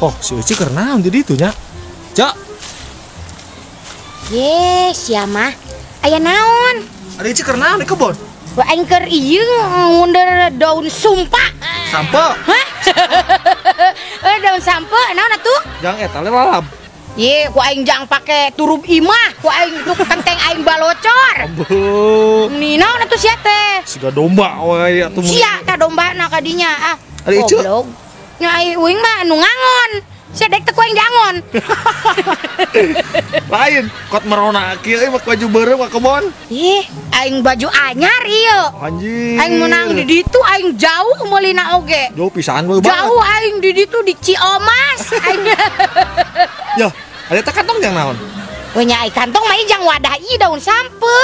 Oh, si Uci karena jadi itu nya. Cak. Ye, sia mah. Aya naon? Ada Uci karena di kebon. Wah, aing keur ieu ngundur daun sumpa. Sampe. Hah? Daun sampe naon atuh? Jang eta lalab. Ye, ku aing jang pake turub imah, ku aing tuh kenteng aing balocor. Ambo. Ni naon atuh sia teh? Siga domba we atuh. Sia tah dombana ka dinya ah. Ari Uci. Goblok. Nya ai uing mah nu ngangon. Sia dek teh ku aing diangon. Lain, kot merona kieu euy make baju beureum ka kebon. Ih, aing baju anyar ieu. Anjir. Aing menang di ditu aing jauh meulina oge. Jauh pisan we banget. Jauh aing di ditu di Ciomas. Aing. Ya, ada teh kantong jang naon? We nya ai kantong mah jang wadah ieu daun sampe.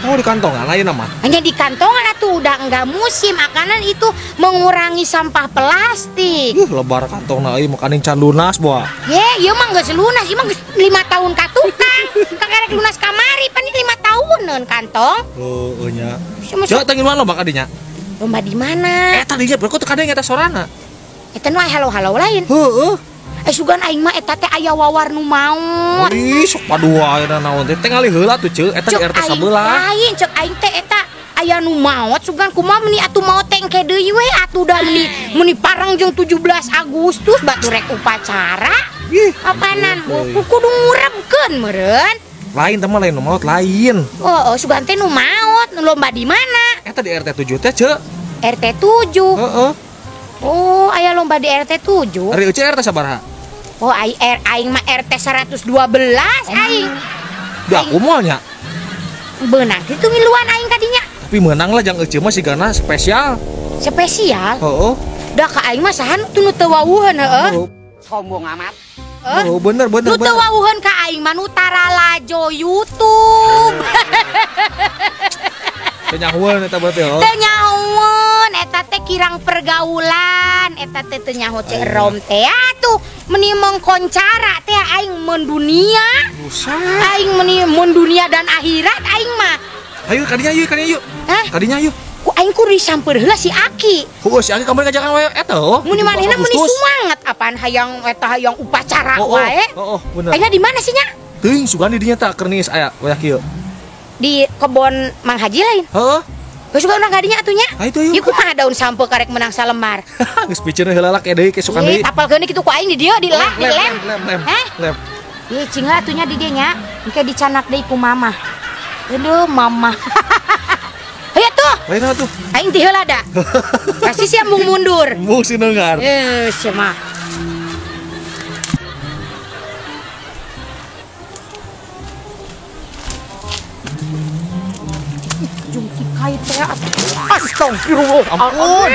Oh, di kantongan lain mah. Hanya di kantongan atuh udah enggak musim makanan itu mengurangi sampah plastik. Ih, lebar kantongna euy makaning can lunas boa. Ye, ieu mah geus lunas, ieu mah geus 5 tahun ka tukang. Kakarek lunas kamari pan 5 tahuneun kantong. Oh, nya. Cek teh ngiluan lomba ka dinya. Lomba di mana? Tadinya berko teu kadeng eta sorana. Eta nu halo-halo lain. Heeh. Sugan aing mah eta teh aya wawar nu maot. Ih, sok padua ayeuna naon teh tingali heula tuh ceu eta di RT sabelah. Lain cek aing teh eta aya nu maot sugan kumaha meuni atuh maot teh engke deui we atuh da meuni pareng jeung 17 Agustus batu rek upacara. Ih, apanan kudu ngurebkeun meureun. Lain teh mah lain nu maot lain. Oh, sugan teh nu maot nu lomba di mana? Eta di RT 7 teh ceu. RT 7. Heeh. Oh, aya lomba di RT 7. Ari euceun RT sabaraha? Oh, aing mah RT 112 aing. Da aku moal nya. Beunang kitu ngiluan aing tadinya. Tapi meunang lah jang euceun mah sigana spesial. Spesial? Heeh. Da ka aing mah saha nu teu wawuheun heueuh. Sombong amat. Oh, bener. Nu teu wawuheun ka aing mah nu taralajo YouTube. Teu nyahueun eta berarti heuh. Teu nyahueun eta teh kirang pergaulan, eta teh teu nyaho ceu rom teh atuh. Meni mengkoncara teh aing mendunia. Aing meni mendunia dan akhirat aing mah. Ayo kadinya yuk, kadinya yuk. Hah? Kadinya yuk. Ku aing kudu disamper heula si Aki. Heuh, si Aki kamari ngajakan wae eta heuh. Meni manehna meni sumanget apaan hayang eta hayang upacara wae. Heeh, bener. Aingna di mana sih nya? Teuing sugan di dinya tah keur niis aya wayah kieu. Di kebon Mang Haji lain. Heeh. Geus sugan urang kadinya atuh nya. Ayo tuh yuk. Ieu kumaha daun sampe karek menang salembar. Geus piceun heula lah ke deui ke sukan deui. Tapalkeun kitu ku aing di dieu di lem lem. Heh? Lem. Ieu cing atuh nya di dieu nya. Engke dicanak deui ku mama. Aduh mama. Hayu tuh. Lain atuh. Aing ti heula da. Pasti sia mung mundur. Mung sinengar. Sia mah. Jungki kait teh astagfirullah. Ampun.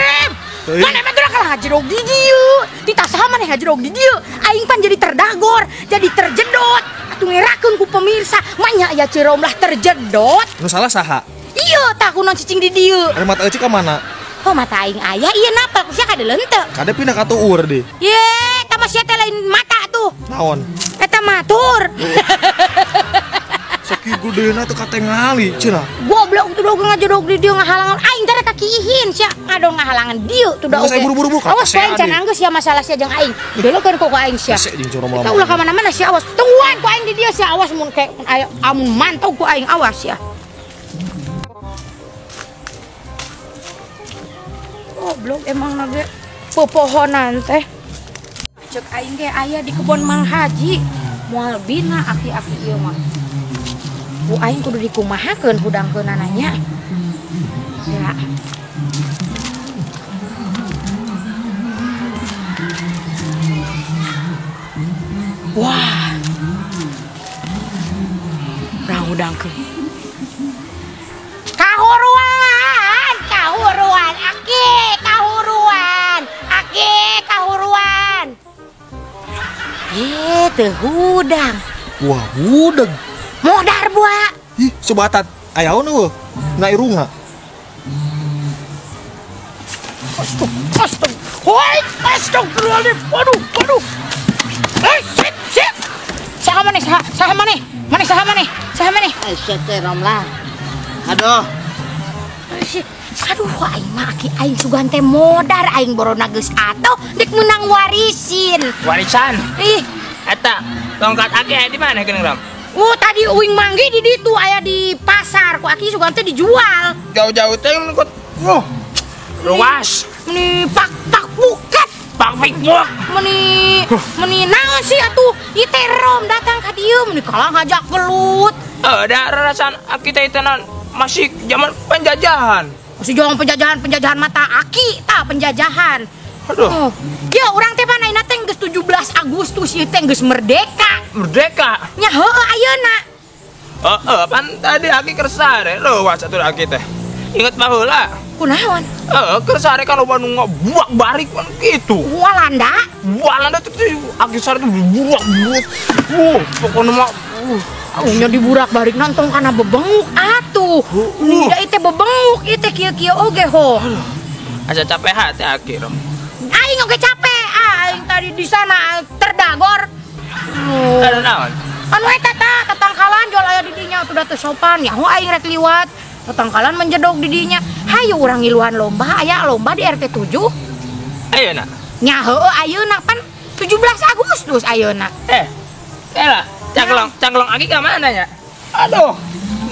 Mana mah teh kalah ngajerog di dieu. Ditasaha maneh ngajerog di dieu. Aing pan jadi terdagor, jadi terjedot. Atuh ngerakeun ku pemirsa, manya aya Ceu lah terjedot. Nu salah saha? Iya, tah kunaon cicing di dieu. Ari mata euceuk ka mana? Oh, mata aing aya ieu napal ku sia kadeuleun teu. Kade pindah ka tuur di. Ye, eta mah sia teh lain mata tuh. Naon? Eta mah tur. Sakieu gedeuna teu katengali cenah. Goblok tuh doge ngajedog di dieu ngahalangan aing teh kaki ihin sia ngadon ngahalangan dieu tuh da oge. Buru-buru awas ku aing can anggeus sia masalah sia jeung aing. Deulekeun ku aing sia. Hese jeung curang Eta ulah ka mana-mana sia awas. Tungguan ku aing di dieu sia awas mun ke aya amun mantau ku aing awas sia. Goblok emang nage pepohonan teh. Cek aing ge aya di kebon Mang Haji. Moal bina aki-aki ieu mah. Ku aing kudu dikumahakeun hudangkeunana nya. Ya. Wah. Urang hudangkeun. Kahuruan, kahuruan, aki, kahuruan, aki, kahuruan. Teu hudang. Wah, hudang. Modar buah. Ih, sebatan. Aya eueuh. Na irungna. Astag. Hoi, astagfirullahaladzim. Waduh, waduh. Sip, sip. Saha maneh? Saha maneh? Maneh saha maneh? Saha maneh? Teh Romlah. Aduh. Aduh, aing mah aki aing sugan teh modar aing borona geus atuh dek menang warisin. Warisan? Ih, eta tongkat aki aya di mana geuning, Rom? Oh, tadi uing manggi di ditu aya di pasar ku aki sugan teh dijual. Jauh-jauh teh ikut. Wah. Luas. Meni pak pak buket. Pak pikmuk. Meni meni naon sih atuh? Ieu teh Rom datang ka dieu meni kalah ngajak gelut. Da rarasan aki teh tenan masih zaman penjajahan. Masih zaman penjajahan mata aki tah penjajahan. Aduh. Oh. Ya urang teh pan ayeuna teh geus 17 Agustus ieu teh geus merdeka. Merdeka. Nya heueuh ayeuna. Heeh, pan tadi aki kersare leuwas atuh aki teh. Ingat baheula. Kunaon? Heeh, kersare kan loba nu ngabuak barik kan kitu. Walanda? Walanda tuh aki sare tuh buak buak. Wuh, pokona mah nya diburak balik nonton kana bebenguk atuh. Da ieu teh bebenguk ieu teh kieu-kieu oge ho. Asa capek hati aki Rom. Aing oge capek. Aing tadi di sana terdagor. Ada naon? Anu eta tah tatangkalan jual aya di dinya atuh da teu sopan. Nyaho aing rek liwat. Tatangkalan menjedog di dinya. Hayu urang ngiluan lomba, aya lomba di RT 7. Ayeuna. Nya heueuh ayeuna pan 17 Agustus ayeuna. Elah. Cangklong, cangklong aki ka mana ya? Aduh,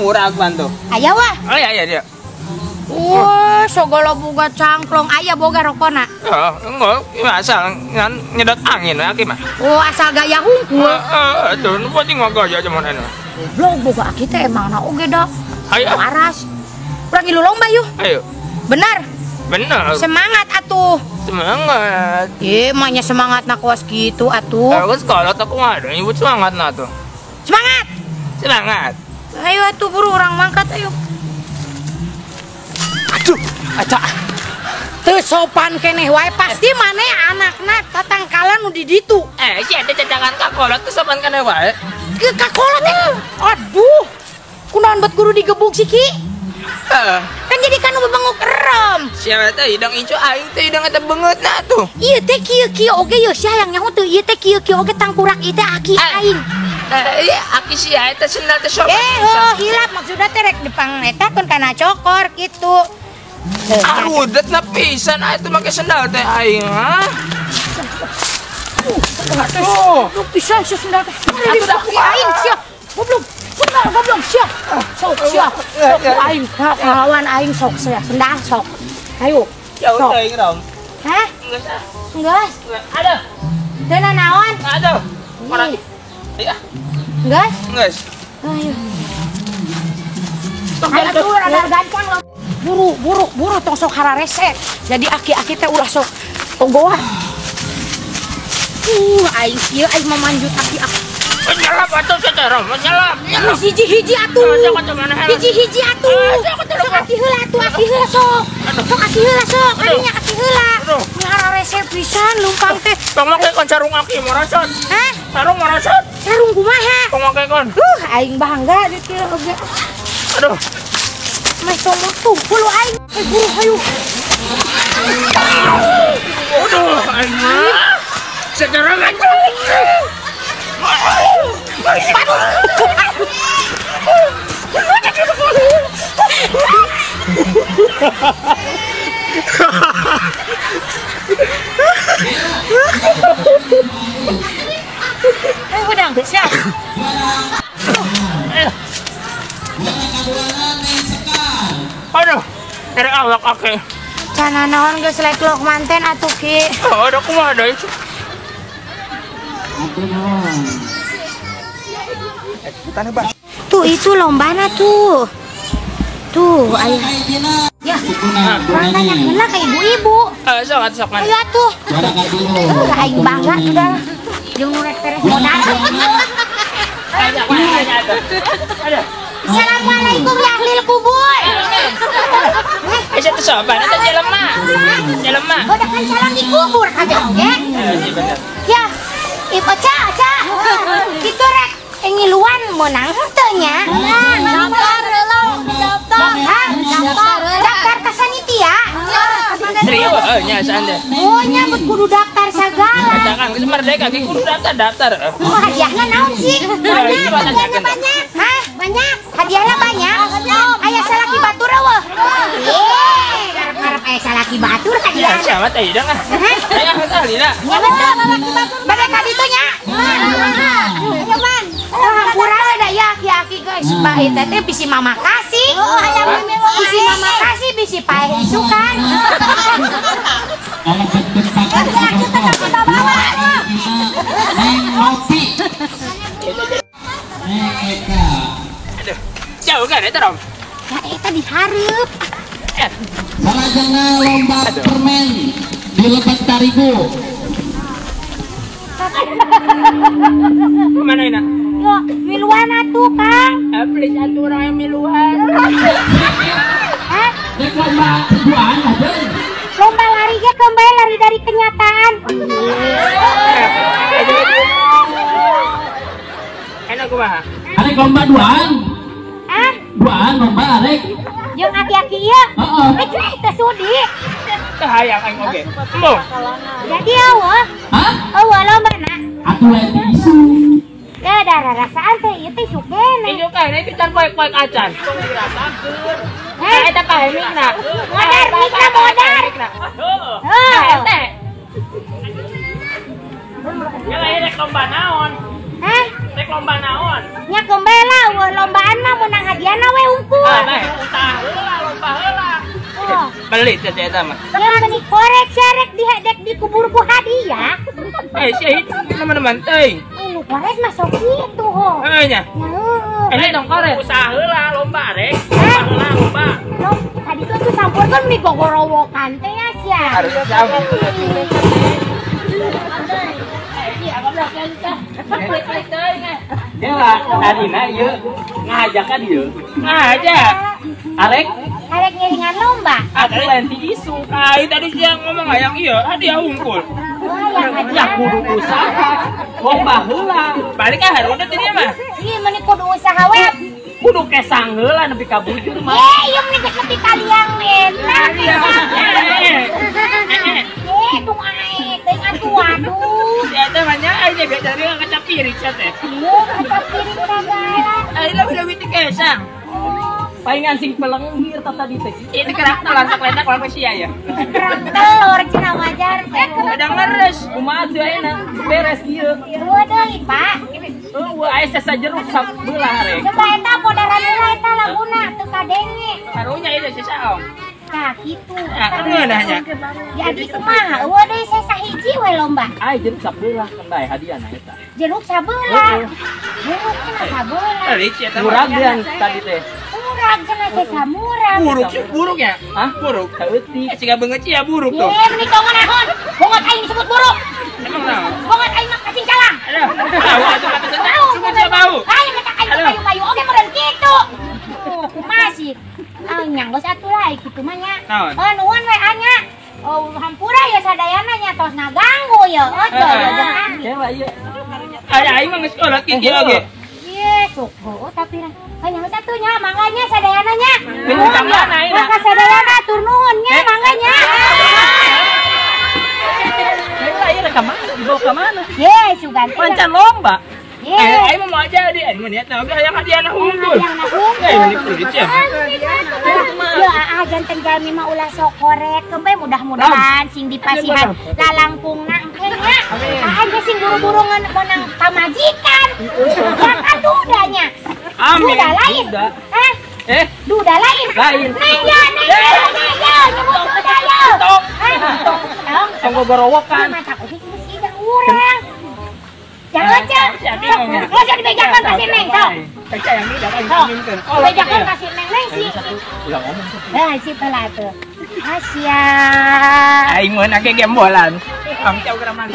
murah bantu. Aya wah. Oh iya iya dia. Wah, segala boga cangklong aya boga rokona. Oh, enggak, asal ngan nyedot angin we aki mah. Oh, asal gaya hungkul. Heeh, tuh nu penting mah gaya zaman enak. Goblok boga aki teh emangna oge da. Ayo. Waras. Urang ngilu lomba yuk. Ayo. Benar. Benar. Semangat atuh. Semangat. Ye, mahnya semangat nak kos gitu atuh. Aku sekolah aku mah ada nyebut semangat nah tuh. Semangat. Semangat. Ayo atuh buru orang mangkat ayo. Aduh, aca. Teu sopan keneh wae pasti maneh anakna tatangkalan nu di ditu. Si ada cacangan kakolot teu sopan keneh wae. Ke kakolot teh. Aduh. Kunaon bet guru digebuk sih Ki? Kan jadi kan bebenguk erem. Siapa teh hidang incu aing teh hidang eta beungeutna tuh. Ieu teh kieu-kieu oge yeuh sia yang nyaho teu ieu teh kieu-kieu oge tangkurak ieu teh aki aing. Iya aki sia eta sendal teh sopan. Heuh hilap maksudna teh rek dipang eta keun kana cokor kitu. Arudet na pisan atuh make sendal teh aing ha. Aduh, pisan sia sendal teh. Atuh aing sia. Goblok. Sendal goblok sia. Sok sia. Sok aing ngelawan aing sok sia sendal sok. Ayo. Jauh teuing Rom. Hah? Geus ah. Geus. Aduh. Teu nanaon? Aduh. Orang. Iya. Geus? Geus. Ayo. Ayo tuh rada gancang lo. Buru, buru, buru tong sok hararese. Jadi aki-aki teh ulah sok ogoan. Aing kieu aing memanjut aki-aki. Nyelap atuh sia Rom, nyelap. Hiji-hiji atuh. Hiji-hiji atuh. Sok aki heula atuh, aki heula sok. Sok aki heula sok, kadinya aki heula. Meni hararese pisan lumpang teh. Tong make kon sarung aki marasot. Hah? Sarung marasot. Sarung kumaha? Tong make kon. Aing bangga di kieu oge. Aduh. Meh tong tuh bulu aing. Buru hayu. Aduh, aing mah. Sekarang aja. Ayo udang, siap. Aduh, dari awak aki. Cana naon geus leklok manten atuh Ki. Oh, ada kumaha deui. Tuh itu lombana tuh. Tuh, ayo. Ya, orang tanya heula ke ibu-ibu. Sok atuh sok mana. Ayo atuh. Aing bangga sudah. Jeung nu rek tereh modal. Assalamualaikum ya ahlil kubur. Aisyah tuh sopan, eta jelema. Jelema. Udah kan calon dikubur kabeh oge. Ya, Ibu Ca, Ca. Kitu rek ngiluan meunang henteu nya. Daftar heula, daftar. Daftar. Daftar ka sanitia. Serius. Heeh, nya saan teh. Oh, nya bet kudu daftar sagala. Eta kan geus merdeka ge kudu daftar. Oh, hadiahna naon sih? Banyak, hadiahna banyak. Hah? Banyak. Hadiahna banyak. Aya salaki batur eueuh. Harap-harap aya salaki batur hadiah. Siapa teh hidang ah? Aya tah lila. Ya betul salaki batur. Bade ka ditu nya. Ayo man. Hampura we da ya aki-aki geus bae teh bisi mama kasih. Bisi mama kasih bisi paeh isukan. Aki-aki tetap kita bawa. Aduh, jauh kan eta Rom? Ya eta dihareup. Salajengna lomba permen di Lebak Tarigu. Kemana ini? Yo, miluan atuh, Kang. Please atuh orang yang miluan. Hah? Rek lomba duaan aja. Lomba lari ge kembali lari dari kenyataan. Enak kumaha? Arek lomba duaan. Hah? Duaan lomba arek. Jeung aki-aki ieu. Heeh. Eh, teu sudi. Teu hayang aing oge. Embung. Jadi eueuh. Hah? Eueuh lombana. Atuh lain isu. Ya darah rasaan teh ieu teh sukena. Ieu kan itu can poek-poek acan. Tong dirasakeun. Heh, eta pahemikna. Modar mikna modar. Heeh. Eta. Ya lain rek lomba naon? Hah? Rek lomba naon? Nya kembela eueuh lombaan mah meunang hadiahna we unggul. Ah, usaha heula lomba heula. Oh. Beli teh eta mah. Ya meni korek serek dihedek dikubur ku hadiah. Eh, sia teman-teman teuing. Nu korek mah sok kitu ho. Heuh nya. Ya heueuh. Eh, tong korek. Usaha heula lomba rek. Usaha heula lomba. Lom, tadi tuh tuh sampurkeun meni gogorowokan teh ya sia. Harus jauh. Ya tadina ieu ngajakan ieu. Ngajak. Arek Arek ngiringan lomba. Atuh lain ti isu. Ai tadi sia ngomong hayang ieu, hadiah unggul. Oh, yang ya hadiah. kudu usaha. Lomba heula. Balik ah hareupeun teh dia mah. Ieu meni kudu usaha we. Kudu kesang heula nepi ka bujur mah. Eh, ieu meni geus nepi ka liang eta. Eh, tung ae, teuing atuh waduh. Si eta mah nya ai teh biasa dia kaca piring sia teh. Ieu kaca piring sagala. Ai leuwih-leuwih ti kesang. Palingan sing pelenghir tah tadi teh. Ini kerak telur sok letak kalau sia ya. Kerak telur cenah wajar teh. Udah ngeres. Kumaha tuh ayeuna beres ieu. Eueuh deui, Pak. Eueuh aya sesa jeruk sabelah rek. Coba eta podaran heula eta laguna teu kadenge. Karunya ieu sesa om. Tah kitu. Nah, kan ngeunahnya. Jadi kumaha? Eueuh deui sesa hiji we lomba. Ai jeruk sabelah kan bae hadiahna eta. Jeruk sabelah. Jeruk cenah sabelah. Tadi sia teh. Murah deui tadi teh. Murag cenah sesa murag. Buruk sih, buruk ya? Hah? Buruk. Saeutik. Eh, siga beungeut ya buruk tuh. Ye, meni tong naon? Bongot aing disebut buruk. Emang naon? Bongot aing mah kacing calang. Aduh, tahu atuh kata tahu, cuma sia bau. Aing mah aing payu-payu oge meureun kitu. Oh, kumaha sih? Ah, nyanggeus atuh lah kitu mah nya. Naon? Oh, nuhun we anya. Oh, hampura ya sadayana nya tos ngaganggu ya. Oh, jeung aki. Kewa ieu. Aya aing mah geus kolot kieu oge. Ye, sok heueuh tapi hanya satunya manganya sadayana nya. Nuhun ka mana ayeuna? Maka sadayana tur nuhun nya manganya. Heula ieu rek ka mana? Dibawa ka mana? Ye, sugan. Mancan lomba. Ye. Aing mah mau jadi, aing mah niat oge hayang hadiahna unggul. Hayangna unggul. Eh, ini kulit ya. Ya, ah janten jalmi mah ulah sok korek. Kembe mudah-mudahan sing dipasihan lalangkungna engke nya. Ah, geus sing buru-buru menang pamajikan. Ya kan dudanya. Amin. Duda lain. Hah? Eh, Duda lain. Lain. Neng ya, neng ya, neng ya, nyebut duda ya. Tong. Hah? Tong, tong. Tong gogorowokan. Mata oge geus ijang urang. Jangan cek. Sok, geus dibejakeun ka si Neng, sok. Sok. Dibejakeun ka si Neng, Neng si. Ulah ngomong. Heh, si heula atuh. Asia. Aing meunang ge gembolan. Am jauh geura mali.